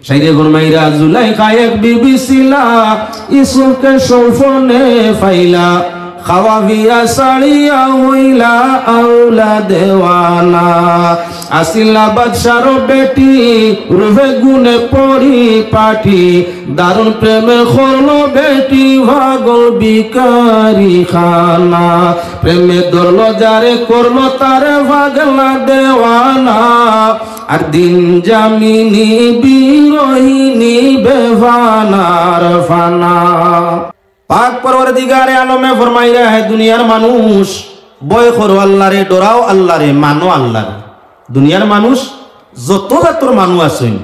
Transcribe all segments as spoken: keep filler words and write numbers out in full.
শাইরে ফরমাইরা, জুলাইখা এক বিবি ছিলা, ইউসুফকে স্বপনে পাইলা, খাওয়া পিয়া ছাড়িয়া হইলা আওলা দেওয়ানা। আসিলা বাদশার বেটি, রূপে গুণে পরিপাটি, দারুণ প্রেমে করলো বেটি পাগল ভিখারি খানা। প্রেমে ধরলো যারে, করলো তারে পাগলা দেওয়ানা। আর দিন যামিনী বিরহিনী বেফানার ফানা। পাক পরওয়ারদিগারে আলমে ফরমাইরা, হে দুনিয়ার মানুষ, ভয় করো আল্লারে, ডরাও আল্লারে, মানো আল্লারে। দুনিয়ার মানুষ, যত জাতর মানুষ আছইন,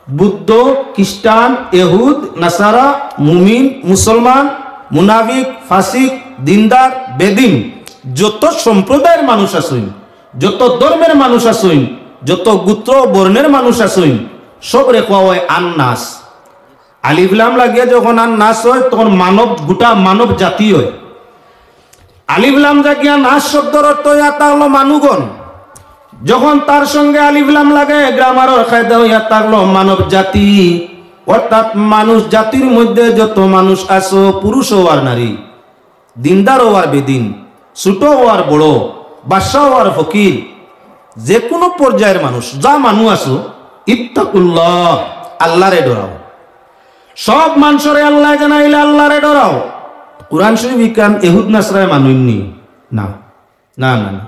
বুদ্ধ, খ্রিস্টান, এহুদ, নাসারা, মুমিন, মুসলমান, মুনাফিক, ফাসিক, দিনদার, বেদিন, যত সম্প্রদায়ের মানুষ আছইন, যত ধর্মের মানুষ আছইন, যত গোত্র বর্ণের মানুষ আছইন, সবরে কওয়া অয় আন্নাস। আলিফ লাম লাগিয়া যখন আন্নাস অয়, তখন মানব, গোটা মানব জাতি অয়। আলিফ লাম জাগিয়া নাস শব্দর অর্থ অইয়া থাকলো মানুগণ। যখন তার সঙ্গে আলিফ লাম লাগে, গ্রামারর কায়দা অইয়া থাকলো মানব জাতি, অর্থাৎ মানুষ জাতির মধ্যে যত মানুষ আছো, পুরুষ অও আর নারী, দিনদার অও আর বেদিন, ছোট অও আর বড়, বাদশা অও আর ফকির, যে কোনো পর্যায়ের মানুষ, যা মানুষ আছো, ইত্তাকুল্লাহ, আল্লারে ডরাও। সব মানষরে আল্লায় জানাইলা আল্লারে ডরাও। কোরআন শরীফ ইখান এহুদ নাসরায় মানইননি? না, না, না, না।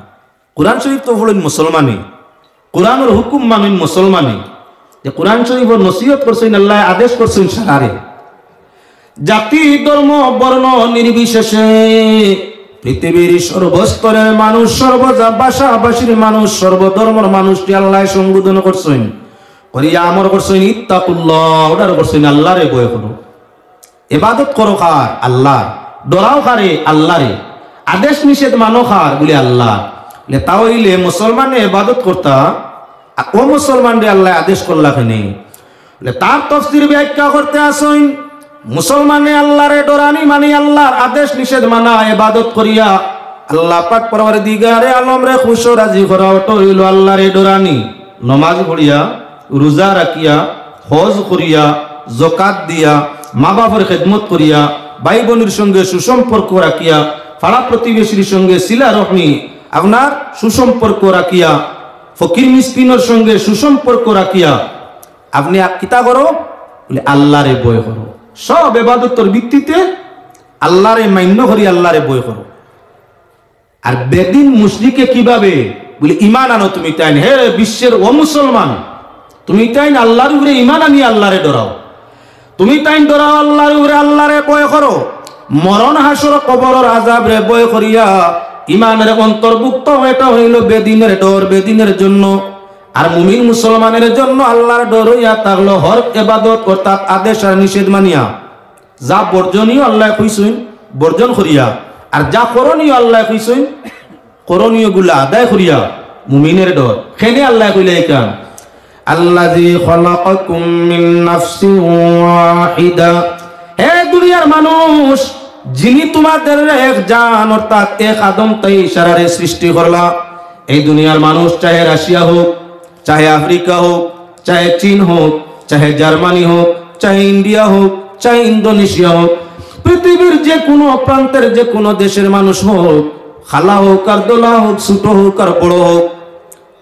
কোরআন শরীফ তো পড়ইন মুসলমানে, কোরআনর হুকুম মানইন মুসলমানে। যে কোরআন শরীফর নসিহত করছইন আল্লায়, আদেশ করছইন সারারে। জাতি, ধর্ম, বর্ণ নির্বিশেষে পৃথিবীর সর্বস্তরের মানুষ, সর্ব জা-, ভাষাভাষীর মানুষ, সর্বধর্মর মানুষরে আল্লায় সম্বোধন করছইন, করিয়া আমর করছইন, ইত্তাকুল্লাহ, অর্ডার করছইন, আল্লারে ভয় করো। ইবাদত করো কার? আল্লার। ডরাও কারে? আল্লারে। আদেশ নিষেধ মানো কার? বলে আল্লার। লে তা অইলে মুসলমানে ইবাদত করতা, আর অমুসলমানরে আল্লায় আদেশ করলা কেনে? বলে, তার তফসির ব্যাখ্যা করতে আছইন, মুসলমানে আল্লারে ডরানি মানি আল্লার আদেশ নিষেধ মানা, ইবাদত করিয়া আল্লাহ পাক পরওয়ারদিগারে আলমরে খুশ ও রাজি করা, অটা অইলো আল্লারে ডরানি। নমাজ পড়িয়া, রোজা রাখিয়া, হজ করিয়া, জকাত দিয়া, মা বাপর খেদমত করিয়া, ভাই বইনর সঙ্গে সুসম্পর্ক রাখিয়া, পাড়া প্রতিবেশীর সঙ্গে সিলা রহমি, আপনার সুসম্পর্ক রাখিয়া, ফকির মিসকিনর সঙ্গে সুসম্পর্ক রাখিয়া, আপনে আ-, কিতা করো? বলে, আল্লারে ভয় করো। সব এবাদতর ভিত্তিতে আল্লারে মান্য করি, আল্লারে ভয় করো। আর বেদিন মুশরিকে কিভাবে? বলে, ইমান আনো তুমি তাইন, হে বিশ্বের অমুসলমান, তুমি তাইন আল্লার উপরে ইমান আনি আল্লারে ডরাও। তুমি তাইন ডরাও আল্লার উপরে, আল্লারে ভয় করো। মরণ হাসর কবরর আজাবরে ভয় করিয়া ইমানরে অন্তর্ভুক্ত, এটা অইলো বেদিনের ডর, বেদিনের জন্য। আর মুমিন মুসলমানের জন্য আল্লার ডর অইয়া থাকলো হর এবাদত, অর্থাৎ আদেশ আর নিষেধ মানিয়া। যা বর্জনীয় আল্লায় কইছইন, বর্জন করিয়া, আর যা করণীয় আল্লায় কইছইন, করণীয়গুলা আদায় করিয়া, মুমিনের ডর। কেনে আল্লায় কইলা ইখান, আল্লাযী খালাকাকুম মিন নাফসিন ওয়াহিদা। হে দুনিয়ার মানুষ, যিনি তোমাদের এক জান অর্থাৎ এক আদম তাই সারারে সৃষ্টি করলা। এই দুনিয়ার মানুষ, চাহে রাশিয়া হোক, চাহে আফ্রিকা হোক, চাহে চীন হোক, চাহে জার্মানি হোক, চাহে ইন্ডিয়া হোক, চাহে ইন্দোনেশিয়া হোক, পৃথিবীর যে কোনো প্রান্তের যে কোনো দেশের মানুষ হোক, খালা হোক আর দোলা হোক, ছোট হোক আর বড় হোক,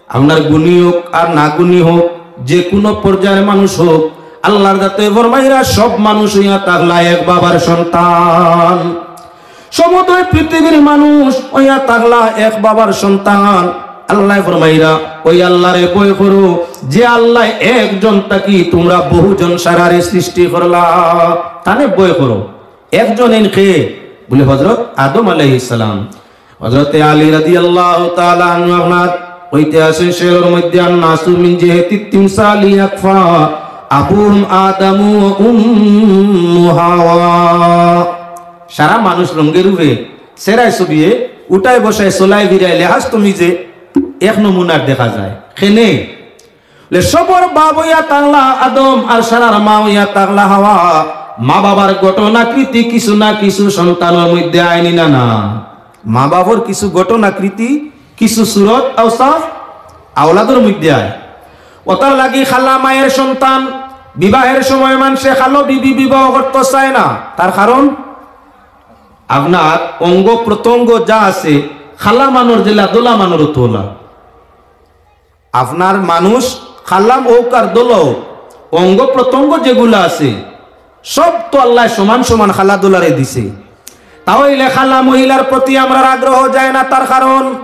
আপনার গুণী হোক আর না গুণী হোক, যে কোনো পর্যায়ের মানুষ হোক, আল্লার জাতে ফরমাইরা সব মানুষ অইয়া থাকলা এক বাবার সন্তান। সমুদয় পৃথিবীর মানুষ অইয়া থাকলা এক বাবার সন্তান। আল্লায় ফরমাইরা, ওই আল্লারে ভয় করো, যে আল্লায় একজন থাকি তোমরা বহুজন সারারে সৃষ্টি করলা, তানে ভয় করো। একজন এইন কে? বলে হযরত আদম আলাইহিস সালাম। হযরতে আলী রাদিয়াল্লাহু তাআলা আনহু আপনার ঐতিহাসিক শেরর মধ্যে, আন-নাসু মিন জিহাতি তিমসালি আকফা, আবুহুম আদামু ওয়া উম্মু হাওয়া। সারা মানুষ রঙে রূপে, চেরায় ছবিয়ে, উঠায় বসায়, চলায় ফিরায়, লেহাজ তমিজে এক নমুনার দেখা যায়। কেনে? লে সবর বাপ অইয়া থাকলা আদম আর সারার মা অইয়া থাকলা হাওয়া। মা বাবার গঠন আকৃতি কিছু না কিছু সন্তানর মধ্যে আয় নি না, না? মা বাবার কিছু গঠন আকৃতি, কিছু সুরত আওসাফ আওলাদর মধ্যে আয়। অতার লাগি খালা মায়ের সন্তান, বিবাহের সময় মানষে কালো বিবি বিবাহ করতো চায় না। তার কারণ, আপনার অঙ্গ প্রত্যঙ্গ যা আছে, কালা মানষর যেলা, ধলা মানষর অতলা। আপনার মানুষ কালা অউক আর ধলা অউক, অঙ্গ প্রত্যঙ্গ যেগুলা আছে, সব তো আল্লায় সমান সমান কালা ধলারে দিছে। তা অইলে কালা মহিলার প্রতি আমরার আগ্রহ যায় না। তার কারণ,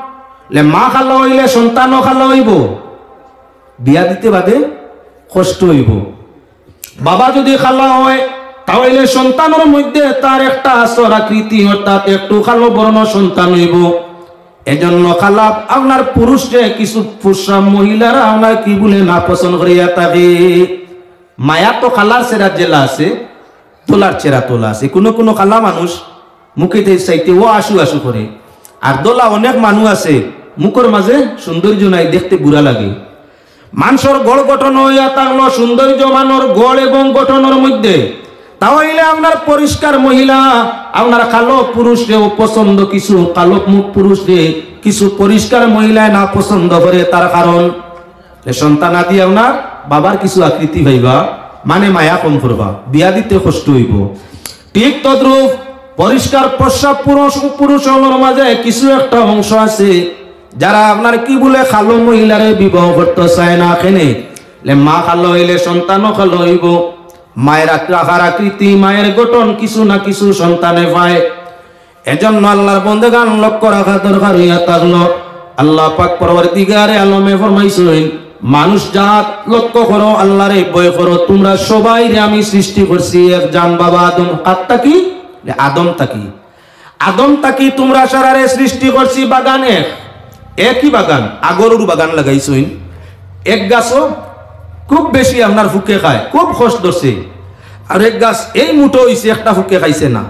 লে মা কালা অইলে সন্তানও কালা অইবো, বিয়া দিতে বাদে কষ্ট অইবো। বাবা যদি কালা অয়, তা অইলে সন্তানর মধ্যে তার একটা আসল আকৃতি, অর্থাৎ একটু কালো বর্ণ সন্তান অইবো। এজন্য কালা আপনার পুরুষরে কিছু পুরুষরা, মহিলারা আপনার কি বলে নাপছন্দ করিয়া থাকে। মায়া তো কালার চেরা যেলা আছে, ধলার চেরা অতলা আছে। কুনু কুনু কালা মানুষ মুখে তে চাইতে ও আশু আশু করে, আর ধলা অনেক মানুষ আছে মুখর মাঝে সৌন্দর্য নাই, দেখতে বুরা লাগে। মানষর গড় গঠন অইয়া থাকলো সৌন্দর্য মানষর গড় এবং গঠনর মধ্যে। তা অইলে আপনার পরিষ্কার মহিলা, আপনার কালো পুরুষরে অপছন্দ, কিছু কালো মুখ পুরুষরে কিছু পরিষ্কার মহিলায় নাপছন্দ করে। তার কারণ, এ সন্তান আদি আপনার বাবার কিছু আকৃতি পাইবা, মানে মায়া কম করবা, বিয়া দিতে কষ্ট অইবো। ঠিক তদ্রূপ পরিষ্কার প্রস্রাব পুরুষ, পুরুষ অকলর মাঝে কিছু একটা অংশ আছে, যারা আপনার কি বলে কালো মহিলারে বিবাহ করতে চায় না। কেনে? লে মা কালো অইলে সন্তানও কালো অইবো। মায়ের আক-, আকার আকৃতি, মায়ের গঠন কিছু না কিছু সন্তানে পায়। এজন্য আল্লাহর বন্দেগান লক্ষ্য রাখা দরকার অইয়া থাকলো। আল্লাহ পাক পরওয়ারদিগারে আলমে ফরমাইছইন, মানুষ জাত লক্ষ্য করো, আল্লাহরে ভয় করো, তুমরা সবাইরে আমি সৃষ্টি করছি এক জান বাবা আদম। কার থাকি? লে আদম থাকি। আদম থাকি তুমরা সারারে সৃষ্টি করছি বাগান এক, একই বাগান, আগরর বাগান লাগাইছইন। এক গাছও খুব বেশি আপনার ফুকে খায়, খুব কষ্ট ধরছে। আর এক গাছ এই মুঠো অইছে, একটা ফুকে খাইছে না।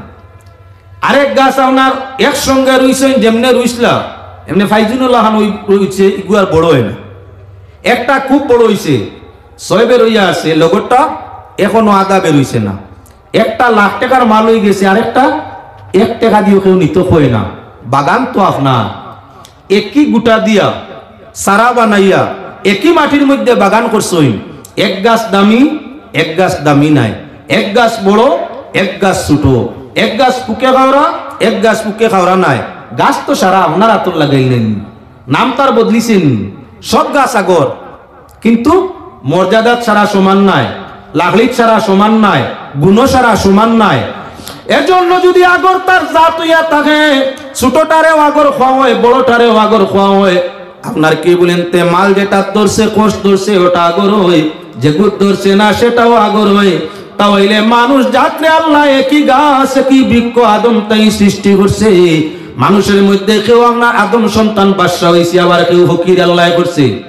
আরেক গাছ আপনার একসঙ্গে রুইছইন, যেমনে রুইছলা, এমনে ফাইজুনুল্লাহ খান ওই রুইছে, ইগুয়ার বড় অয় না। একটা খুব বড় অইছে, ছয় বের অইয়া আছে, লগরটা এখনো আধা বের অইছে না। একটা লাখ টেকার মাল অই গেছে, আরেকটা এক টেকা দিও কেউ নিতো কয় না। বাগান তো আপনার, একই গুটা দিয়া, চারা বানাইয়া, একই মাটির মধ্যে বাগান করছইন। এক গাছ দামি, এক গাছ দামি নায়, এক গাছ বড়, এক গাছ ছোট, এক গাছ ফুকে খাওরা, এক গাছ ফুকে খাওরা নায়। গাছ তো সারা আপনার আতর লাগাইলেন, নাম তার বদলিছেন। সব গাছ আগর, কিন্তু মর্যাদাত সারা সমান নায়, লাখলিত সারা সমান নায়, গুণও সারা সমান নায়। এজন্য যদি আগর তার জাত অইয়া থাকে, ছোটটারেও আগর কওয়া অয়, বড়টারেও আগর কওয়া অয়। আপনার কি বলেন, তে মাল যেটা ধরছে, কষ ধরছে, ওটা আগর অয়, যেগুত ধরছে না, সেটাও আগর অয়। তা অইলে মানুষ জাতরে আল্লায় একই গাছ, একই বৃক্ষ, আদম তাই সৃষ্টি করছে। মানুষের মধ্যে কেউ আপনার আদম সন্তান বাদশা অইছে, আবার কেউ ফকির আল্লায় করছে।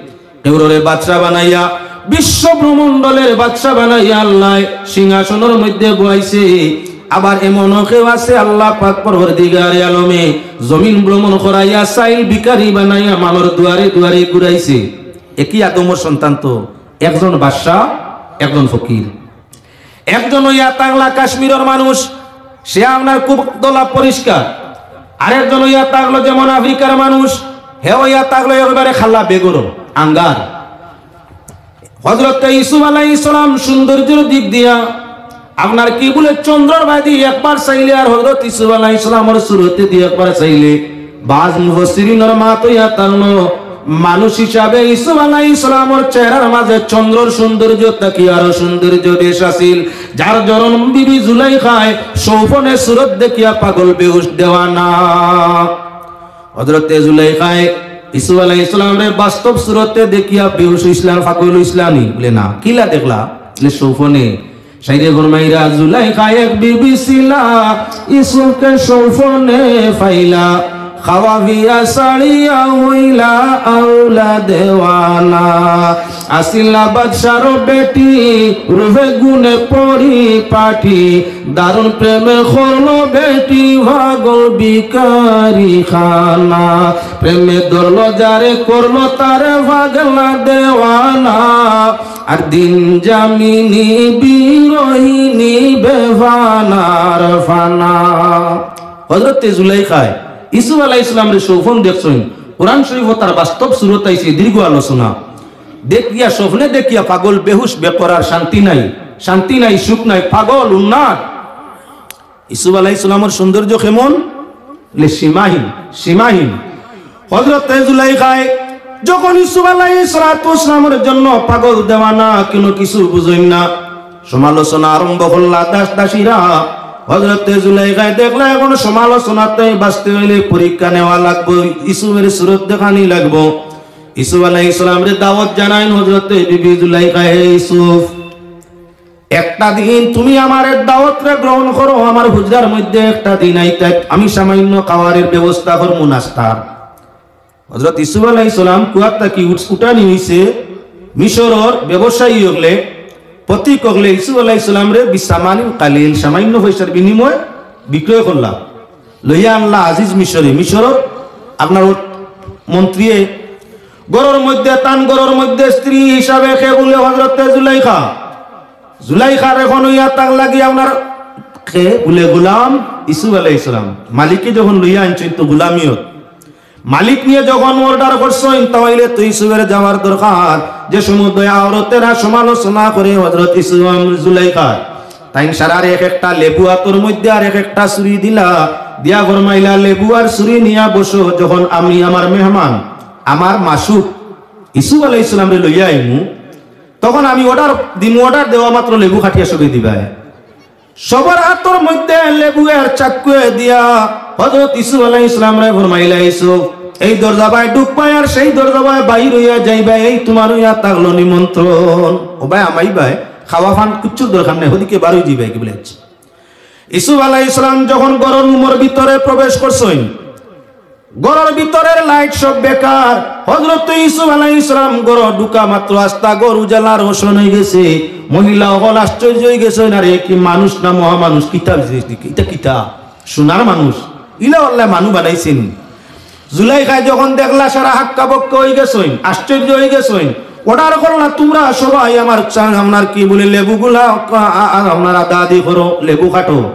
কেউররে বাদশা বানাইয়া, বিশ্ব ব্রহ্মণ্ডলের বাদশা বানাইয়া আল্লায় সিংহাসনর মধ্যে বওয়াইছে। আবার এমনও কেউ আছে, আল্লাহ পাক পরওয়ারদিগারে আলমে জমিন ভ্রমণ করাইয়া চাইল ভিখারি বানাইয়া মানষর দুয়ারে দুয়ারে ঘুরাইছে। একই আদমর সন্তান তো, একজন বাদশা, একজন ফকির। একজন অইয়া থাকলা কাশ্মীরর মানুষ, সে আপনার খুব ধলা পরিষ্কার। আরেকজন অইয়া থাকলো যেমন আফ্রিকার মানুষ, হে অইয়া থাকলো একেবারে কালা বেগরো, আঙ্গার। হযরতে ইউসুফ আলাইহিস সালাম সৌন্দর্যর দিক দিয়া আপনার কি বলে চন্দ্রর বায়দি একবার চাইলে আর হযরত ইউসুফ আলাইহিস সালামর সুরতে দি একবার চাইলে, বাজ মুফাসসিরিনর মাত অইয়া থাকলো, মানুষ হিসাবে ইউসুফ আলাইহিস সালামর চেহারার মাঝে চন্দ্রর সৌন্দর্য থাকি আরো সৌন্দর্য বেশ আছিল। যার জরন বিবি জুলাইখায় সৌফনে সুরত দেখিয়া পাগল বেহুশ দেওয়ানা। হযরতে জুলাইখায় ইউসুফ আলাইহিস সালামরে বাস্তব সুরতে দেখিয়া বেহুশ অইছলা, পাগল অইছলা নি? বলে, "না।" কিলা দেখলা? বলে, "সৌফনে।" শাইরে ফরমাইরা, জুলাইখা এক বিবি ছিলা, ইউসুফকে সৌফনে পাইলা, খাওয়া পিয়া ছাড়িয়া হইলা আউলা দেওয়ানা। আসিলা বাদশার বেটি, রূপে গুণে পরিপাটি, দারুণ প্রেমে করলো বেটি পাগল ভিখারি খানা। প্রেমে ধরলো যারে করলো তারে পাগলা দেওয়ানা। আর দিন যামিনী বিরহিনী বেফানার ফানা। হযরতে জুলাইখায় ইউসুফ আলাইহিস সালামরে সৌফন দেখছইন। কোরআন শরীফো তার বাস্তব সুরত আইছে, দীর্ঘ আলোচনা। দেখিয়া, স্বপ্নে দেখিয়া পাগল বেহুশ বেকরার শান্তি নাই। শান্তি নাই, সুখ নাই, পাগল, উন্মাদ। ইউসুফ আলাইহিস সালামর সৌন্দর্য কেমন? বলে সীমাহীন, সীমাহীন। হযরতে জুলাইখায় যখন ইউসুফ আলাইহিস সালাতু ওয়াস সালামর জন্য পাগল দেওয়ানা, কোনো কিছু বুঝইন না, সমালোচনা আরম্ভ করলা দাস দাসীরা। হযরতে জুলাইখায় দেখলা এখন সমালোচনাতে বাঁচতে হইলে পরীক্ষা নেওয়া লাগবো, ইউসুফের সুরত দেখানি লাগবো। ইউসুফ আলাইহিস সালামরে দাওয়াত জানাইন হযরতে বিবি জুলাইখায়, "হে ইউসুফ, একটা দিন তুমি আমার দাওয়াতরে গ্রহণ করো, আমার হুজরার মধ্যে একটা দিন আইতা, আমি সামান্য খাওয়ারের ব্যবস্থা করমু নাস্তার।" হযরত ইউসুফ আলাইহিস সালাম কুয়াত থাকি উঠ-, উঠানি হইছে মিশরর ব্যবসায়ী হকলে, পথিক হকলে ইউসুফ আলাইহিস সালামরে বিসামানিন কালিল, সামান্য পয়সার বিনিময়ে বিক্রয় করলা, লইয়া আনলা আজিজ মিশরে। মিশরর আপনার ও মন্ত্রীয়ে ঘরর মধ্যে, তান ঘরর মধ্যে স্ত্রী হিসাবে কে? বলে হযরতে জুলাইখা। জুলাইখার এখন হইয়া তার লাগি আপনার কে? বলে গোলাম ইউসুফ আলাইহিস সালাম। মালিকে যখন লইয়া আনছইন তো গোলামিয়ত। মালিক নিয়ে যখন order করছইন, তাইলে তো ইউসুফের যাওয়ার দরকার। যে সময় আওরতেরা সমালোচনা করে হযরত ইউসুফ, জুলাইখা, তাইন সারার এক একটা লেবু আতর মধ্যে আর এক একটা ছুরি দিলা, দিয়া ফরমাইলা, "লেবু আর ছুরি নিয়া বসো, যখন আমি আমার মেহমান, আমার মাসুক ইউসুফ আলাইহিস সালামরে লইয়া আইমু, তখন আমি order দিমু, order দেওয়া মাত্র লেবু কাটিয়া সবে দিবায়।" সবার আতর মধ্যে লেবু আর চাকুয়ে দিয়া হযরত ইউসুফ আলাইহিস সালামরে ফরমাইলা, "ইউসুফ, এই দরজা বায় ঢুকবায় আর সেই দরজা বায় বাইর হইয়া যাইবায়, এই তোমার হইয়া থাকলো নিমন্ত্রণ।" ও ভাই, আমাই ভাই, খাওয়া পান কিচ্ছুর দরকার নাই, ওদিকে বার হই যাইবায়, কি বলে আছে? ইউসুফ আলাইহিস সালাম যখন ঘরর রুমর ভিতরে প্রবেশ করছইন, ঘরর ভিতরের light সব বেকার। হযরত ইউসুফ আলাইহিস সালাম ঘরো ঢুকা মাত্র আস্তা ঘর উজালা রোশন হই গেছে। মহিলা হকল আশ্চর্য হই গেছইন, "আরে, কি মানুষ না মহামানুষ, কিতা জিনিস দেখি, ইটা কিতা? সোনার মানুষ, ইলা আল্লায় মানু বানাইছইন।" জুলাইখায় যখন দেখলা সারা হাক্কা বক্কা হই গেছইন, আশ্চর্য হই গেছইন, order করলা, "তোমরা সবাই আমার চা-, আপনার কি বলে লেবুগুলা, আ-, আ-, আপনার আদা আদি করো, লেবু কাটো।"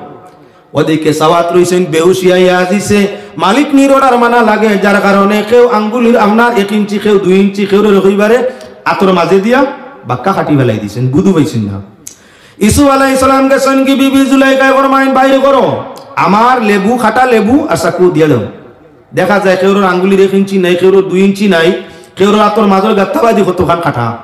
ওদিকে সাওয়াত রইছইন বেহুশিয়া আজিছে, মালিক নির order মানা লাগে, যার কারণে কেউ আঙ্গুলির আপনার এক ইঞ্চি, কেউ দুই ইঞ্চি, কেউ রইবারে আতর মাঝে দিয়া বাক্কা কাটি ফেলাই দিছইন, বুধু পাইছইন না। ইউসুফ আলাইহিস সালাম গেছইন কি বিবি জুলাইখায় ফরমাইন, "বাইর করো, আমার লেবু, কাটা লেবু আর চাকু দিয়া দাও।" দেখা যায় কেউর আঙ্গুলির এক ইঞ্চি নাই, কেউর দুই ইঞ্চি নাই, কেউর আতর মাঝর গাত্তাবাদি কতখান কাটা।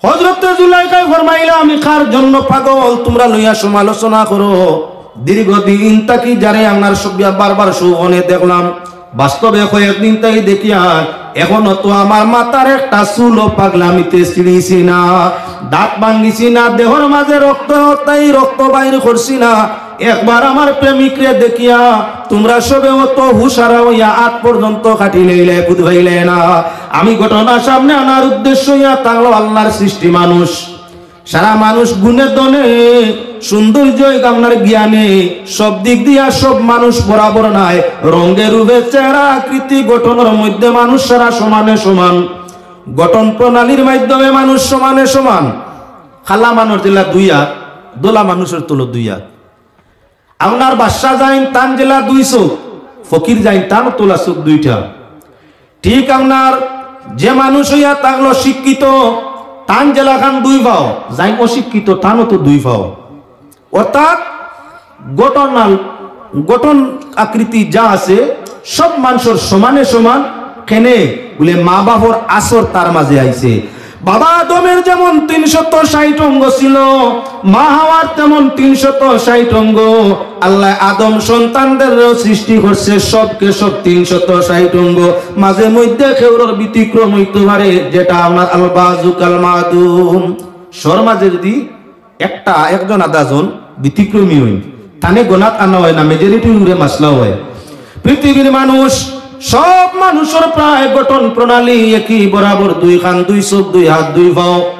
হযরতে জুলাইখায় ফরমাইলা, "আমি কার জন্য পাগল, তোমরা লইয়া সমালোচনা করো? দীর্ঘদিন থাকি যারে আপনার সব বারবার সৌবনে দেখলাম, বাস্তবে কয়েকদিন তাই দেখিয়া এখনো তো আমার মাথার একটা চুলও পাগলামিতে ছিঁড়িছি না, দাঁত ভাঙ্গিছি না, দেহর মাঝে রক্ত তাই রক্ত বাইর করছি না। একবার আমার প্রেমিকরে দেখিয়া তোমরা সবে অত হুশারা হইয়া আত পর্যন্ত কাটি লইলে, বুধ হইলে না। আমি ঘটনা সামনে আনার উদ্দেশ্য হইয়া থাকলো আল্লাহর সৃষ্টি মানুষ।" সারা মানুষ গুণে ধনে, সৌন্দর্য, আপনার জ্ঞানে, সব দিক দিয়া সব মানুষ বরাবর নায়। রঙে রূপে, চেহারা, আকৃতি, গঠনর মধ্যে মানুষ সারা সমানে সমান। গঠন প্রণালীর মাধ্যমে মানুষ সমানে সমান। কালা মানুষ যেলা দুই আত, ধলা মানুষর তলো দুই আত। আপনার বাদশা যাইন তান যেলা দুই চোখ, ফকির যাইন তান তলা চোখ দুইটা। ঠিক আপনার যে মানুষ হইয়া থাকলো শিক্ষিত, তান যেলাখান দুই পাও, যাইন অশিক্ষিত তানও তো দুই পাও। অর্থাৎ গঠন, গঠন আকৃতি যা আছে সব মানুষর সমানে সমান। কেনে? বলে মা বাপর আসর তার মাঝে আইছে। বাবা আদমের যেমন তিনশত ষাট অঙ্গ ছিল, মা হাওয়ার তেমন তিনশত ষাট অঙ্গ। আল্লাহ আদম সন্তানদেরও সৃষ্টি করছে সবকে সব তিনশত ষাট অঙ্গ। মাঝে মধ্যে কেউরর ব্যতিক্রম হইতে পারে, যেটা আপনার আল বাজু কাল মাদুম। সর মাঝে যদি একটা, একজন আধা জন ব্যতিক্রমী হইন, তানে গনাত আনা হয় না, মেজরিটির উপরে মাসলা হয়। পৃথিবীর মানুষ, সব মানুষের প্রায় গঠন প্রণালী একই বরাবর, দুই কান, দুই চোখ, দুই হাত, দুই পাও,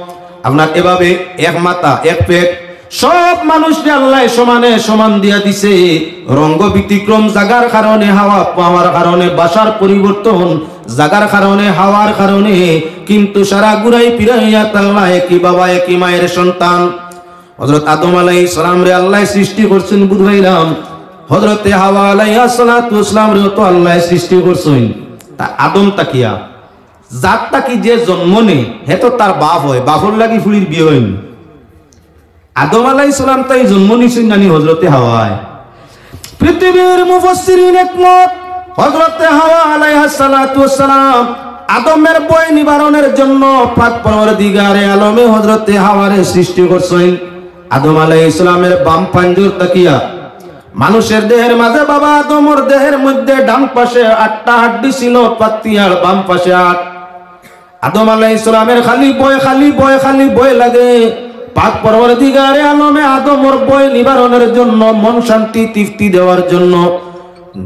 আপনার এভাবে এক মাথা, এক পেট, সব মানুষরে আল্লাহ সমানে সমান দিয়া দিছে। রঙ ব্যতিক্রম, জাগার কারণে, হাওয়া পাওয়ার কারণে, ভাষার পরিবর্তন, জাগার কারণে, হাওয়ার কারণে, কিন্তু সারা ঘুরাই ফিরাইয়া তাল্লা একই বাবা, একই মায়ের সন্তান। হযরত আদম আলাইহিস সালামরে আল্লাহ সৃষ্টি করছেন, বুঝাইলাম। হযরতে হাওয়া আলাইহিস সালাতু ওয়াস সালামরেও তো আল্লাহ সৃষ্টি করছেন। তা আদম তাকিয়া, যার তাকি যে জন্ম নেয়, হে তো তার বাপ হয়, বাপর লাগি ফুড়ির বিয়ে হয়নি। আদম আলাইহিস সালাম তাইন জন্ম নিছইন নানি হযরতে হাওয়ায়? পৃথিবীর মুফাসসিরিন একমত, হযরতে হাওয়া আলাইহাস সালাতু ওয়াস সালাম আদমের ভয় নিবারণের জন্য পাক পরওয়ারদিগারে আলমে হযরতে হাওয়ারে সৃষ্টি করছইন। আদম আলাইহিস সালামের বাম পাঞ্জর থাকিয়া মানুষের দেহের মাঝে বাবা আদমর দেহের মধ্যে ডান পাশে আটটা হাড্ডি ছিল, পাত্তি আর বাম পাশে আট। আদম আলাইহিস সালামের খালি ভয়, খালি ভয়, খালি ভয় লাগে। পাক পরওয়ারদিগারে আলমে আদমর ভয় নিবারণের জন্য, মন শান্তি তৃপ্তি দেওয়ার জন্য,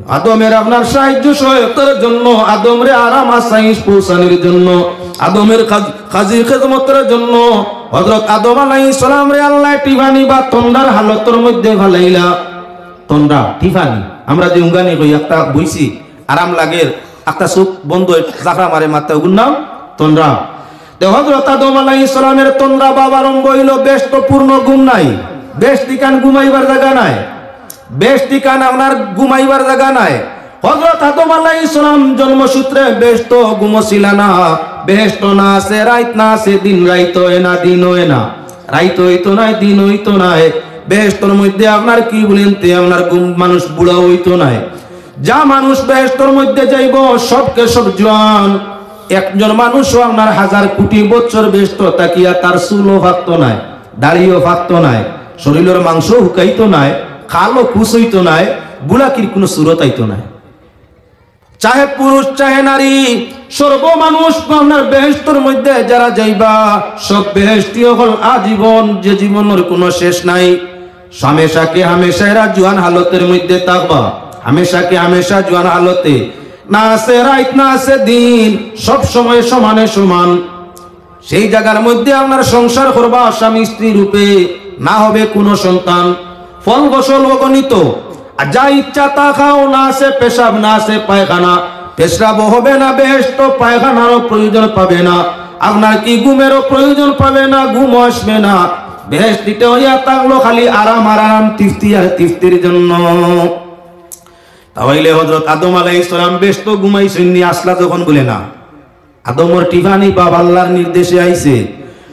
আদমের আপনার সাহায্য সহায়তার জন্য, আদমরে আরাম আসাইশ পৌঁছানোর জন্য, আদমের কাজ-, কাজী খেদমতের জন্য হযরত আদম আলাইহিস সালামরে আল্লায় টিফানি বা তন্দ্রার হালতর মধ্যে ফালাইলা। তন্দ্রা, টিফানি, আমরা যে উঙ্গানি কই, একটা বইছি, আরাম লাগের, একটা চোখ বন্ধ, জাফরা মারে মাথা, ওগুর নাম তন্দ্রা। তে হযরত আদম আলাইহিস সালামের তন্দ্রা ভাব আরম্ভ অইলো, বেহেশতো পূর্ণ ঘুম নাই, বেহেশতিখান ঘুমাইবার জাগা নাই, বেহেশতিখান আপনার ঘুমাইবার জাগা নাই। হযরত আদম আলাইহিস সালাম জন্মসূত্রে বেহেশতো ঘুমো ছিলা না, বেহেশতো না আছে রাইত, না আছে দিন, রাইত অয় না, দিন অয় না, রাইত অইতো নায়, দিন অইতো নায়। বেহেশতর মধ্যে আপনার কি বলেন তে আপনার ঘুম, মানুষ বুড়া অইতো নায়। যা মানুষ বেহেশতর মধ্যে যাইবো, সবকে সব জোয়ান। একজন মানুষও আপনার হাজার কোটি বছর বেহেশতো থাকিয়া তার চুলও ফাকতো নায়, দাড়িও ফাকতো নায়, শরীলর মাংস হুকাইতো নায়, খালও কুচ অইতো নায়, বুড়াকির কুনু সুরত আইতো নায়। চাহে পুরুষ, চাহে নারী, সর্ব মানুষ আপনার বেহেশতর মধ্যে যারা যাইবা, সব বেহেশতি অকল আজীবন, যে জীবনর কুনু শেষ নাই। হামেশাকে হামেশা এরা জোয়ান হালতর মধ্যে থাকবা, হামেশাকে হামেশা জোয়ান হালতে, না আছে রাইত, না আছে দিন, সব সময় সমানে সমান। সেই জাগার মধ্যে আপনার সংসার করবা স্বামী স্ত্রী রূপে, না হবে কুনু সন্তান, ফল ফসল অগণিত, আর যা ইচ্ছা তা খাও, না আছে পেশাব, না আছে পায়খানা, পেশাবও হবে না, বেহেশতো পায়খানারও প্রয়োজন পাবে না, আপনার কি ঘুমেরও প্রয়োজন পাবে না, ঘুমও আসবে না। বেহেশতিটা অইয়া থাকলো খালি আরাম আর আরাম, তৃপ্তি আর তৃপ্তির জন্য। তাইলে হযরত আদম আলাইহিস সালাম বেহেশতো ঘুমাইছইন নি, আছলা যখন বুলে না। আদমর টিফানি ভাব আল্লাহর নির্দেশে আইছে।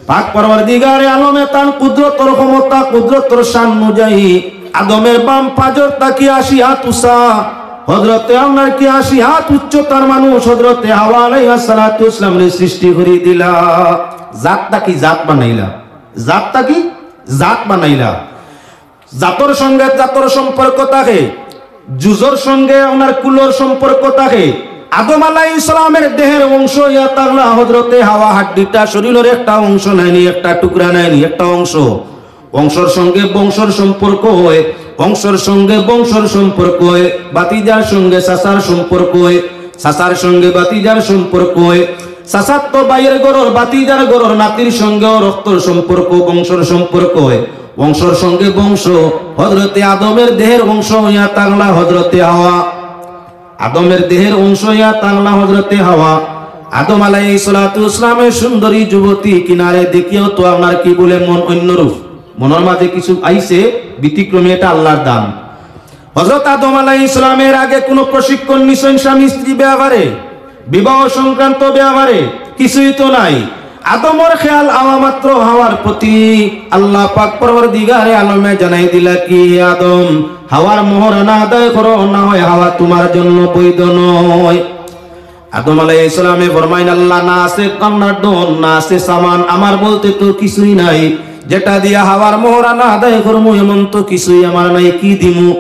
পাক পরওয়ারদিগারে আলমে তান কুদরতর ক্ষমতা, কুদরতর শান অনুযায়ী আদমের বাম পাজর থাকি আশি হাত উঁচা, হযরতে আপনার কি আশি হাত উচ্চতার মানুষ হযরতে হাওয়া আলাইহাস সালাতু ওয়াস সালামরে সৃষ্টি করি দিলা। জাত থাকি জাত বানাইলা, জাত থাকি জাত বানাইলা। জাতর সঙ্গে জাতর সম্পর্ক থাকে, জুজর সঙ্গে আপনার কুলর সম্পর্ক থাকে। আদম আলাইহিস সালামের দেহের অংশ অইয়া থাকলা হযরতে হাওয়া, হাড্ডিটা শরীলর একটা অংশ নায়নি, একটা টুকরা নায়নি, একটা অংশ। অংশর সঙ্গে বংশর সম্পর্ক অয়, অংশর সঙ্গে বংশর সম্পর্ক অয়, ভাতিজার সঙ্গে চাচার সম্পর্ক অয়, চাচার সঙ্গে ভাতিজার সম্পর্ক অয়, চাচার তো ভাইয়ের ঘরর, ভাতিজার ঘরর নাতির সঙ্গেও রক্তর সম্পর্ক, বংশর সম্পর্ক অয়। বংশর সঙ্গে বংশ, হযরতে আদমের দেহের অংশ অইয়া থাকলা হযরতে হাওয়া। আদমের দেহের অংশ অইয়া থাকলা হযরতে হাওয়া। আদম আলাইহিস সালাতু ওয়াস সালামের সুন্দরী যুবতী কিনারে দেখিয়াও তো আপনার কি বুলে মন অন্যরূপ, মনর মাঝে কিছু আইছে, ব্যতিক্রমী, এটা আল্লাহর দান। হযরত আদম আলাইহিস সালামের আগে কুনু প্রশিক্ষণ নিছইন স্বামী স্ত্রী ব্যাপারে, বিবাহ সংক্রান্ত ব্যাপারে কিছুই তো নাই। আদমর খেয়াল আওয়া মাত্র হাওয়ার প্রতি আল্লাহ পাক পরওয়ারদিগারে আলমে জানাই দিলা কি, "হে আদম, হাওয়ার মোহরানা আদায় করো, না হয় হাওয়া তুমার জন্য বৈধ নয়।" আদম আলাইহিস সালামে ফরমাইন, "আল্লাহ, না আছে আপনার ধন, না আছে সামান, আমার বলতে তো কিছুই নাই। যেটা দিয়া হাওয়ার মোহরানা আদায় করমু, এমন তো কিছুই আমার নাই, কি দিমু?"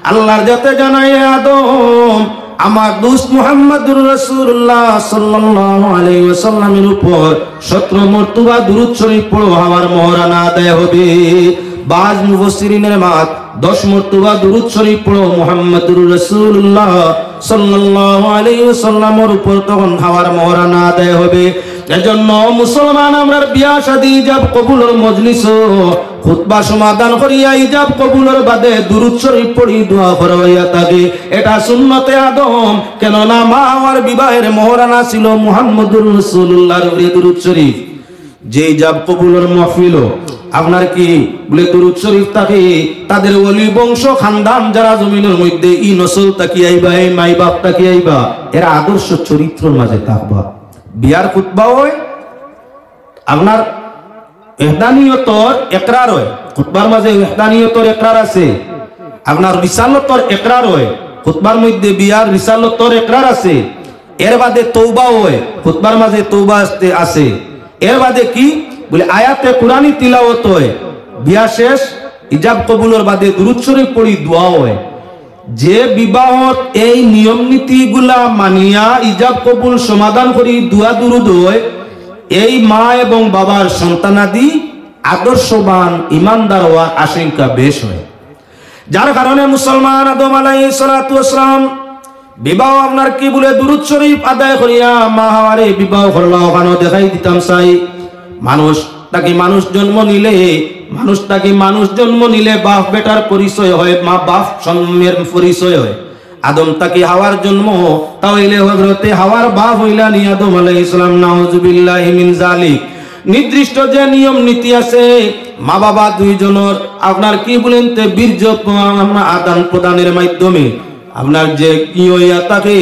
আল্লাহর জাতে জানাই, "হে আদম, আমার দোস্ত মুহাম্মাদুর রাসূলুল্লাহ সাল্লাল্লাহু আলাইহি ওয়াসাল্লামের উপর সতেরো মর্তবা দুরূদ শরীফ পড়ো, হাওয়ার মোহরানা আদায় হবে।" বাজ মুফাসসিরিনের মাত, "দশ মর্তবা দুরূদ শরীফ পড়ো, মুহাম্মাদুর রাসূলুল্লাহ সাল্লাল্লাহু আলাইহি ওয়াসাল্লামের উপর তখন হাওয়ার মোহরানা আদায় হবে।" এজন্য মুসলমান, আমরার বিয়া শাদী, ইজাব কবুলর মজলিসও খুতবা সমাধান করিয়া ইজাব কবুলর বাদে দুরূদ শরীফ পড়ি দোয়া করা অইয়া থাকে। এটা সুন্নতে আদম, কেননা মা হাওয়ার বিবাহের মোহরানা ছিল মুহাম্মাদুর রাসূলুল্লাহর উপরে দুরূদ শরীফ। যে ইজাব কবুলর মাহফিলও আপনার কি বুলে দুরূদ শরীফ থাকে, তাদের ওলি বংশ খানদান যারা জমিনর মধ্যে ই নসল থাকি আইবা, এই মাই বাপ থাকি আইবা, এরা আদর্শ চরিত্রর মাঝে থাকবা। বিয়ার খুতবা অয়, আপনার ওহদানিয়তর একরার অয়, খুতবার মাঝে ওহদানিয়তর একরার আছে, আপনার রিসালতর একরার অয়, খুতবার মধ্যে বিয়ার রিসালতর একরার আছে, এর বাদে তওবা অয়, খুতবার মাঝে তওবা আসতে আছে। এর বাদে কি বলে, আয়াতে কুরআনি তিলাওয়াত অয়, বিয়া শেষ, ইজাব কবুলর বাদে দুরূদ শরীফ পড়ি দোয়া অয়। যে বিবাহত এই নিয়ম নীতিগুলা মানিয়া ইজাব কবুল সমাধান করি দোয়া দুরূদ অয়, এই মা এবং বাবার সন্তানাদি আদর্শবান ইমানদার অওয়ার আশঙ্কা বেশ অয়। যার কারণে মুসলমান আদম আলাইহিস সালাতু ওয়াস সালাম বিবাহ আপনার কি বলে দুরূদ শরীফ আদায় করিয়া মা হাওয়ারে বিবাহ করলা, অখানো দেখাই দিতাম চাই। মানুষ থাকি মানুষ জন্ম নিলে, মানুষ থাকি মানুষ জন্ম নিলে বাপ বেটার পরিচয় অয়, মা বাপ জন্মের পরিচয় অয়। আদম থাকি হাওয়ার জন্ম, তা অইলে হযরতে হাওয়ার বাপ অইলা নি আদম আলাইহিস সালাম, নাউজুবিল্লাহি মিন জালিক। নির্দিষ্ট যে নিয়ম নীতি আছে, মা বাবা দুইজনর আপনার কি বলেন তে বীর্য প-, আদান প্রদানের মাধ্যমে আপনার যে কি অইয়া থাকে,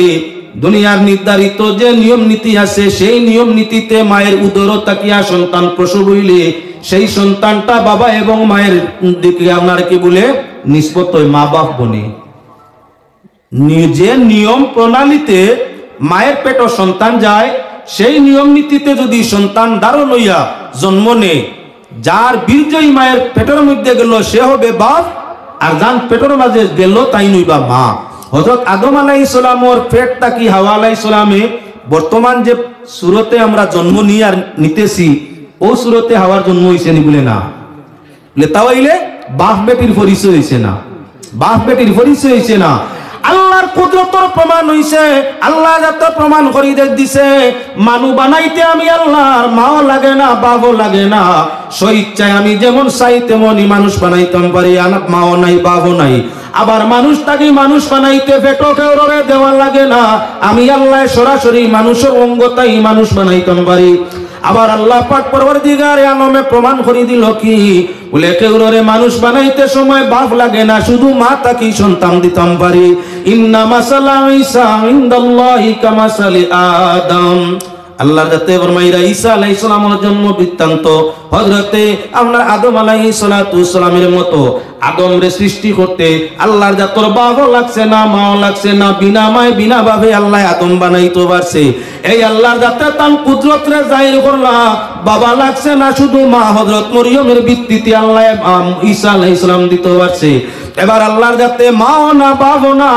দুনিয়ার নির্ধারিত যে নিয়ম নীতি আছে, সেই নিয়ম নীতিতে মায়ের উদর থাকিয়া সন্তান প্রসব অইলে সেই সন্তানটা বাবা এবং মায়ের দিকে আপনার কি বলে নিসবত অয়, মা বাপ বনে। নি-, যে নিয়ম প্রণালীতে মায়ের পেটো সন্তান যায়, সেই নিয়ম নীতিতে যদি সন্তান ধারণ অইয়া জন্ম নেয়, যার বীর্যই মায়ের পেটর মধ্যে গেল সে হবে বাপ, আর যান পেটর মাঝে গেল তাইন অইবা মা। হযরত আদম আলাইহিস সালামর পেট থাকি হাওয়া আলাইহিস সালামে বর্তমান যে সুরতে আমরা জন্ম নিই আর নিতেছি, অউ সুরতে হাওয়ার জন্ম অইছে নি বলে না। বলে, তা অইলে বাপ বেটির পরিচয় অইছে না, বাপ বেটির পরিচয় অইছে না। আল্লাহর কুদরতর প্রমাণ অইছে, আল্লাহ যাতে প্রমাণ করি দে-, দিছে, মানু বানাইতে আমি আল্লাহর মাও লাগে না, বাপও লাগে না। স্বইচ্ছায় আমি যেমন চাই তেমনই মানুষ বানাইতাম পারি, আনা মাও নাই, বাপও নাই। আবার মানুষ থাকি মানুষ বানাইতে পেটো কেউররে দেওয়া লাগে না, আমি আল্লাহ সরাসরি মানুষর অঙ্গতাই মানুষ বানাইতাম পারি। আবার আল্লাহ পাক পরওয়ারদিগারে আলমে প্রমাণ করি দিল কি, বলে, কেউররে মানুষ বানাইতে সময় বাপ লাগে না, শুধু মা থাকি সন্তান দিতাম পারি। ইন্না মাসালা ঈসা ইনদাল্লাহি কামাসালি আদম। আল্লাহর যাতে ফরমাইরা ঈসা আলাইহিস সালামর জন্ম বৃত্তান্ত হযরতে আপনার আদম আলাইহিস সালাতু ওয়াস সালামের মতো। আদমরে সৃষ্টি করতে আল্লাহর জাতর বাপও লাগছে না, মাও লাগছে না, বিনা মায় বিনা বাপে আল্লাহ আদম বানাইতে পারছে। এই আল্লাহর জাতে তান কুদরতরে জাহির করলা, বাবা লাগছে না, শুধু মা হযরত মরিয়মের ভিত্তিতে আল্লাহ, আম, ঈসা আলাইহিস সালাম দিতে পারছে। এবার আল্লাহর জাতে মাও না, বাপও না,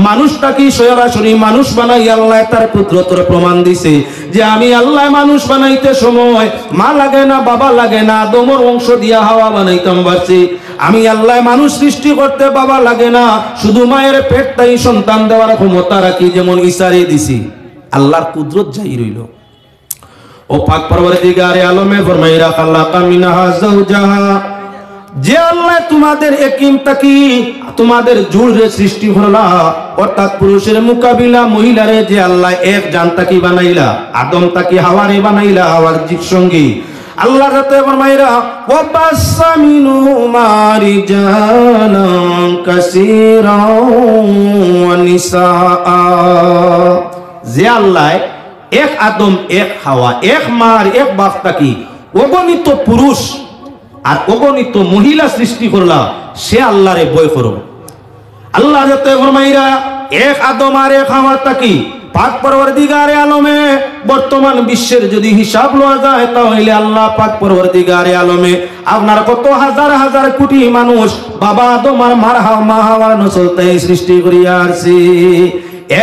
মানুষ থাকি সরাসরি মানুষ বানাই আল্লাহ তার কুদরতর প্রমাণ দিছে যে আমি আল্লাহ মানুষ বানাইতে সময় মা লাগে না, বাবা লাগে না, আদমর বংশ দিয়া হাওয়া বানাইতাম পারছি। আমি আল্লাহ মানুষ সৃষ্টি করতে বাবা লাগে না, শুধু মায়ের পেট থাকি সন্তান দেওয়ার ক্ষমতা রাখি, যেমন ঈসারে দিছি। আল্লাহর কুদরত জাহির অইল। ও পাক পরওয়ারদিগারে আলমে ফরমাইরা, খালাকা মিনহা যাওজাহা, যে আল্লাহ তোমাদের একিন থাকি তোমাদের জুড়রে সৃষ্টি করলা, অর্থাৎ পুরুষের মোকাবিলা মহিলারে যে আল্লাহ এক জান থাকি বানাইলা, আদম থাকি হাওয়ারে বানাইলা, হাওয়ার জীব সঙ্গী। আল্লাহর যাতে ফরমাইরা, ওয়া বাসসা মিনহুমা রিজালান কাসীরান ওয়া নিসাআ। যে আল্লাহ এক আদম, এক হাওয়া, এক মা আর এক বাপ থাকি অগণিত পুরুষ আর অগণিত মহিলা সৃষ্টি করলা, সে আল্লাহরে ভয় করো। আল্লাহ যাতে ফরমাইরা, এক আদম আর এক হাওয়া থাকি পাক পরওয়ারদিগারে আলমে বর্তমান বিশ্বের যদি হিসাব লওয়া যায়, তাহলে আল্লাহ পাক পরওয়ারদিগারে আলমে আপনার কত হাজার হাজার কোটি মানুষ বাবা আদম আর মার হা-, মা হাওয়ার নসল থাকি সৃষ্টি করিয়া আরছি।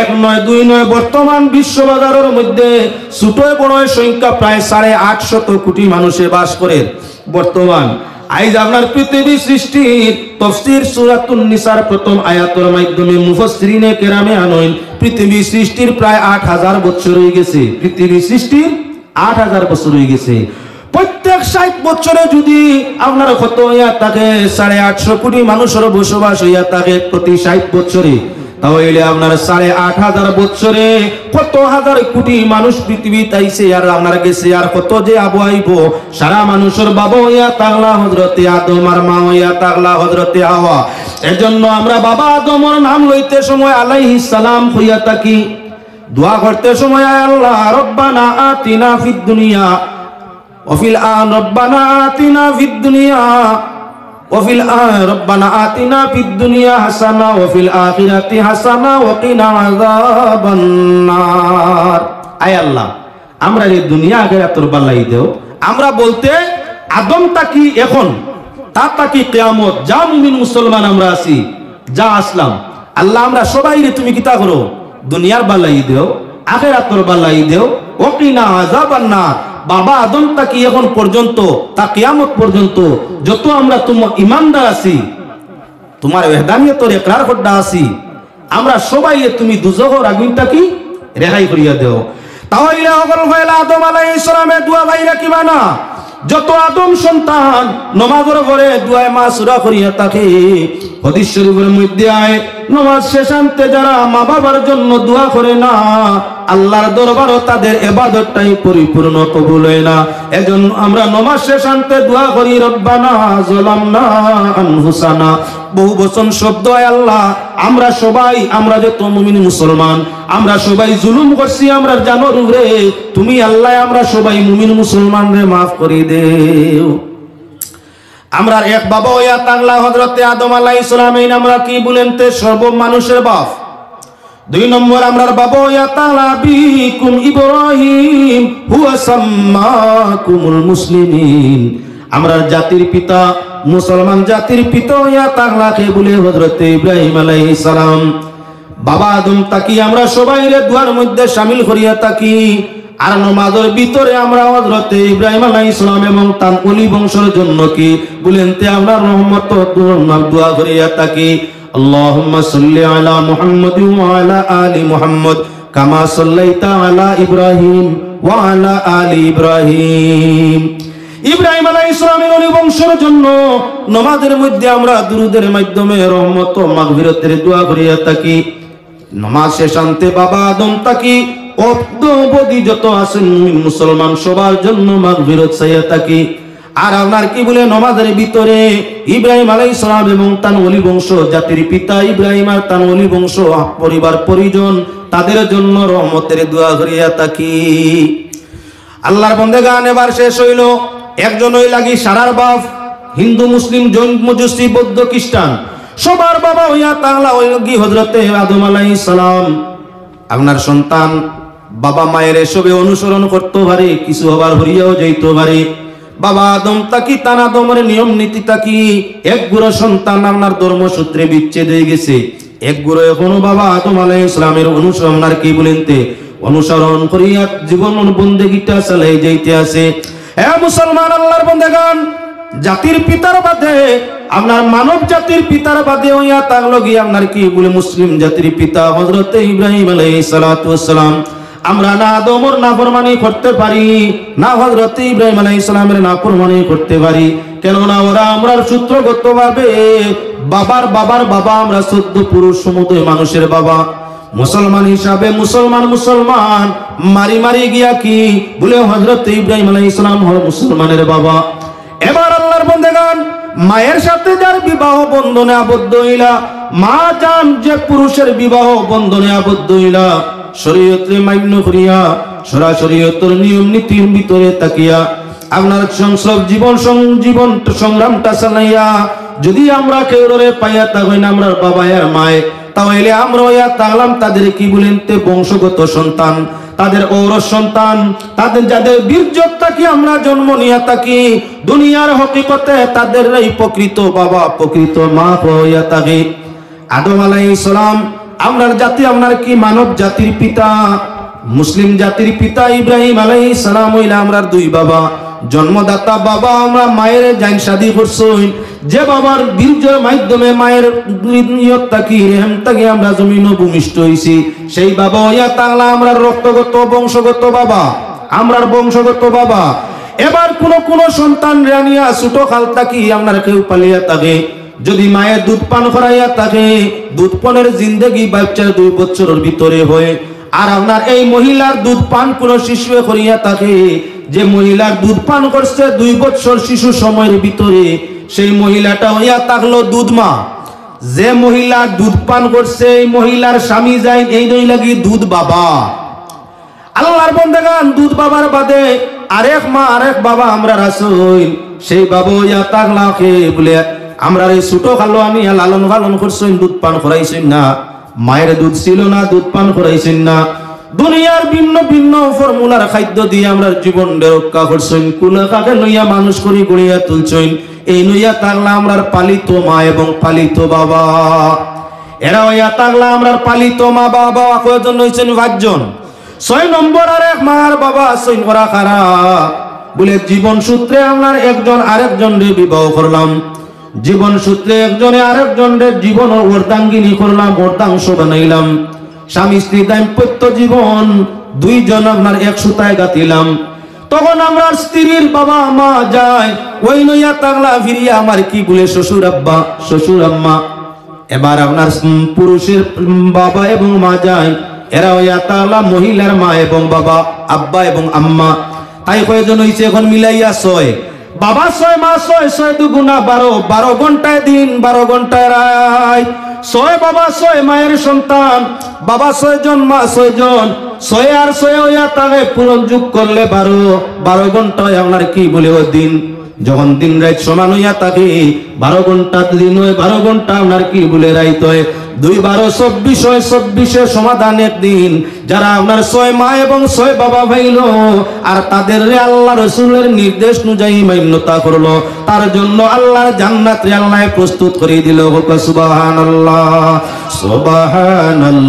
এক নয়, দুই নয়, বর্তমান বিশ্ববাজারের মধ্যে ছোট বড় সংখ্যা প্রায় সাড়ে আটশত কোটি মানুষে বাস করে। বর্তমান আইজ আপনার পৃথিবী সৃষ্টির তফসির সূরাতুন নিসার প্রথম আয়াতর মাধ্যমে মুফাসসিরিনে কেরামে আনইন, পৃথিবী সৃষ্টির প্রায় আট হাজার বছর অই গেছে। পৃথিবী সৃষ্টির আট হাজার বছর অই গেছে। প্রত্যেক ষাট বছরে যদি আপনার কত অইয়া থাকে, সাড়ে আটশো কোটি মানুষের বসবাস অইয়া থাকে প্রতি ষাট বছরে, তাহলে আপনার সাড়ে আট হাজার বছরে কত হাজার কোটি মানুষ পৃথিবীত আইছে আর আপনার গেছে, আর কত যে আবো আইবো। সারা মানুষের বাবা অইয়া থাকলা হযরতে আদম আর মা অইয়া থাকলা হযরতে হাওয়া। এজন্য আমরা বাবা আদমর নাম লইতে সময় আলাইহিস সালাম কইয়া থাকি, দোয়া করতে সময়, আয় আল্লাহ, রব্বানা আতিনা ফিদ দুনিয়া وفي الآ-، ربنا آتنا في الدنيا وفي الآ-، ربنا آتنا في الدنيا حسنة وفي الآخرة حسنة وقنا عذاب النار। আয় আল্লাহ, আমরারে দুনিয়া আখিরাতর বালাই দেও। আমরা বলতে আদম থাকি এখন, তা থাকি কিয়ামত, যা মুমিন মুসলমান আমরা আছি, যা আসলাম, আল্লাহ, আমরা সবাইরে তুমি কিতা করো, দুনিয়ার বালাই দেও, আখিরাতর বালাই দেও, ওকিনা আযাবান নার। বাবা আদম থাকি এখন পর্যন্ত, তা কিয়ামত পর্যন্ত যত আমরা তোমার ইমানদার আছি, তোমার ওহদানিয়তর ইকরার করদা আছি, আমরা সবাইরে তুমি দুজখর আগুন থাকি রেহাই করিয়া দেও। তাহলে হকল পয়লা আদম আলাইহিস সালামে দোয়া পাইরা কিবা না? যত আদম সন্তান নমাজর পরে দোয়ায় মাসুরা করিয়া থাকে। হাদিস শরীফর মধ্যে আয়, নমাজ শেষান্তে যারা মা বাবার জন্য দোয়া করে না, আল্লাহর দরবারও তাদের ইবাদতটাই পরিপূর্ণ কবুল হয় না। এজন্য আমরা নমাজ শেষান্তে দোয়া করি, রব্বানা যালামনা আনফুসানা। বহু বচন শব্দ হয় আল্লাহ, আমরা সবাই, আমরা যত মুমিন মুসলমান, আমরা সবাই জুলুম করছি আমরার জানর উপরে। তুমি আল্লাহ, আমরা সবাই মুমিন মুসলমানরে মাফ করি দেও। আমরার এক বাবা অইয়া থাকলা হযরতে আদম আলাইহিস সালাম, এইন আমরা কি বলেন তে সর্ব মানুষের বাপ। দুই নম্বর, আমরার বাবা অইয়া থাকলা আবিকুম ইব্রাহিম, হুয়া সাম্মাকুমুল মুসলিমিন। আমরার জাতির পিতা, মুসলমান জাতির পিতা অইয়া থাকলা কে বলে হযরতে ইব্রাহিম আলাইহিস সালাম। বাবা আদম থাকি আমরা সবাইরে দোয়ার মধ্যে শামিল করিয়া থাকি। আর নমাজর ভিতরে আমরা হযরতে ইব্রাহিম আলাইহিস সালাম এবং তান ওলি বংশর জন্য কি বলেন তে আমরা রহমত দোয়া করিয়া থাকি। আল্লাহুম্মা সাল্লি আলা মুহাম্মাদিন ওয়া আলা আলি মুহাম্মাদ কামা সাল্লাইতা আলা ইব্রাহিম ওয়া আলা আলি ইব্রাহিম। ইব্রাহিম আলাইহিস সালামের ওলি বংশর জন্য নমাজের মধ্যে আমরা দুরুদের মাধ্যমে রহমত ও মাগফিরতের দোয়া করিয়া থাকি। নমাজ শেষান্তে বাবা আদম থাকি অদ্য অবধি যত আছেন মুমিন মুসলমান সবার জন্য মাগফিরত চাইয়া থাকি। আর আপনার কি বলে নমাজের ভিতরে ইব্রাহিম আলাইহিস সালাম এবং তান ওলি বংশ, জাতির পিতা ইব্রাহিম আর তান ওলি বংশ, পরিবার পরিজন, তাদের জন্য রহমতের দোয়া করিয়া থাকি। আল্লাহর বন্দেগান, এবার শেষ হইল। একজন অইলা গি সারার বাপ, হিন্দু, মুসলিম, জৈন, মজুসি, বৌদ্ধ, খ্রিস্টান, সবার বাবা অইয়া থাকলা অইলা গি হযরতে আদম আলাইহিস সালাম। আপনার সন্তান বাবা মায়ের এসবে অনুসরণ করতে পারে, কিছু আবার হরিয়াও যাইতে পারে। বাবা আদম থাকি তান আদমের নিয়ম নীতি থাকি এক গুরু সন্তান আপনার ধর্মসূত্রে বিচ্ছেদ হয়ে গেছে। এক গুরু এখনো বাবা আদম আলাইহিস সালামের অনুসরণ আর কি বলেন তে অনুসরণ করিয়া জীবন বন্দেগিটা চালাই যাইতে আছে। এ মুসলমান আল্লাহর বন্দেগান, জাতির পিতার বাদে, আপনার মানব জাতির পিতার বাদে অইয়া থাকলো গি আপনার কি বলে মুসলিম জাতির পিতা হযরতে ইব্রাহিম আলাইহিস সালাতু ওয়াস সালাম। আমরা না আদমর নাফরমানি করতে পারি, না হযরতে ইব্রাহিম আলাইহিস সালামের নাফরমানি করতে পারি, কেননা ওরা আমরার সূত্রগতভাবে বাবার বাবার বাবা, আমরা চোদ্দ পুরুষ সমুদয় মানুষের বাবা। মুসলমান হিসাবে মুসলমান মুসলমান মারি মারি গিয়া কি বলে হযরতে ইব্রাহিম আলাইহিস সালাম হল মুসলমানের বাবা। এবার আল্লাহর বন্দেগান, মায়ের সাথে যার বিবাহ বন্ধনে আবদ্ধ হইলা, মা যান যে পুরুষের বিবাহ বন্ধনে আবদ্ধ হইলা, শরীয়তরে মান্য করিয়া, সরাসরিয়তর নিয়ম নীতির ভিতরে থাকিয়া, আপনার সংসার জীবন সং-, জীবন সংগ্রামটা চালাইয়া, যদি আমরা কেউরে পাইয়া থাকি না আমরার বাবা আর মায়ে, তাহলে আমরা অইয়া থাকলাম তাদের কি বলেন তে বংশগত সন্তান, তাদের ঔরস সন্তান, তাদের যাদের বীর্যত থাকি আমরা জন্ম নিয়া থাকি, দুনিয়ার হকিকতে তাদের এই প্রকৃত বাবা, প্রকৃত মা অইয়া থাকি। আদম আলাইহিস সালাম, আমরার জাতি, আপনার কি মানব জাতির পিতা, মুসলিম জাতির পিতা ইব্রাহিম আলাইহিস সালাম অইলা আমরার দুই বাবা, জন্মদাতা বাবা। আমরা মায়ের জাইন শাদি করছইন, যে বাবার বীর্যর মাধ্যমে মায়ের নিয়ত থাকি, রেহেম থাকি আমরা জমিনও ভূমিষ্ঠ হইছি, সেই বাবা অইয়া থাকলা আমরার রক্তগত বংশগত বাবা, আমরার বংশগত বাবা। এবার কোন কোন সন্তান রানিয়া ছোট কাল থাকি আপনার কেউ পালিয়া থাকে, যদি মায়ে দুধ পান করাইয়া থাকে, দুধ পানের জিন্দেগি বাচ্চার দুই বছরের ভিতরে হয়। আর আপনার এই মহিলার দুধ পান কোন শিশুয়ে করিয়া থাকে, যে মহিলার দুধ পান করছে দুই বছর শিশু সময়ের ভিতরে, সেই মহিলাটা অইয়া থাকলো দুধ মা। যে মহিলা দুধ পান করছে, এই মহিলার স্বামী যাইন, এইন অইলা গি দুধ বাবা। আল্লাহর বন্দেগান, দুধ বাবার বাদে আরেক মা, আরেক বাবা আমরার আছইন, সেই বাবা অইয়া থাকলা কে বুলে, আমরারে ছোট কালো আনিয়া লালন পালন করছইন, দুধ পান করাইছইন না, মায়ের দুধ ছিল না, দুধ পান করাইছইন না, দুনিয়ার ভিন্ন ভিন্ন ফর্মুলার খাদ্য দিয়া আমরার জীবনরে রক্ষা করছইন, কুলে কাকে লইয়া মানুষ করি গড়িয়া তুলছইন, এইন অইয়া থাকলা আমরার পালিত মা এবং পালিত বাবা। এরা অইয়া থাকলা আমরার পালিত মা বাবা। কয়জন অইছইন? পাঁচজন। ছয় নম্বর আরেক মার বাবা আছইন, ওরা কারা? বুলে, জীবন সূত্রে আমরার একজন আরেকজনরে বিবাহ করলাম, জীবন সূত্রে একজনে আরেকজনরে জীবনর অর্ধাঙ্গিনী করলাম, অর্ধাংশ বানাইলাম, স্বামী স্ত্রী দাম্পত্য জীবন দুইজন আমরার এক সুতায় গাঁথিলাম। তখন আমরার স্ত্রীর বাবা মা যায়, অইন অইয়া থাকলা ফিরিয়া আমার কি বুলে শ্বশুর আব্বা, শ্বশুর আম্মা। এবার আপনার, উম, পুরুষের, উম, বাবা এবং মা যায়, এরা অইয়া থাকলা মহিলার মা এবং বাবা, আব্বা এবং আম্মা। তাই কয়জন অইছে? এখন মিলাইয়া ছয়। বাবা ছয়, মা ছয়, ছয় দুগুণা বারো, বারো ঘন্টায় দিন, বারো ঘন্টায় রাইত। ছয় বাবা, ছয় মায়ের সন্তান, বাবা ছয়জন, মা ছয়জন, ছয় আর ছয় অইয়া থাকে, পূরণ যোগ করলে বারো, বারো ঘন্টায় আপনার কি বুলে অউ দিন। যখন দিন রাইত সমান অইয়া থাকে, বারো ঘন্টা দিন অয়, বারো ঘন্টা আপনার কি বুলে রাইত অয়, দুই বারো চব্বিশ অয়, চব্বিশে সমান একদিন। যারা আপনার ছয় মা এবং ছয় বাবা পাইল, আর তাদেররে আল্লাহ রসুলের নির্দেশ অনুযায়ী মান্যতা করলো, তার জন্য আল্লাহর জান্নাতরে আল্লায় প্রস্তুত করি দিল। কউক্কা সুবহানাল্লাহ, সুবহানাল্লাহ।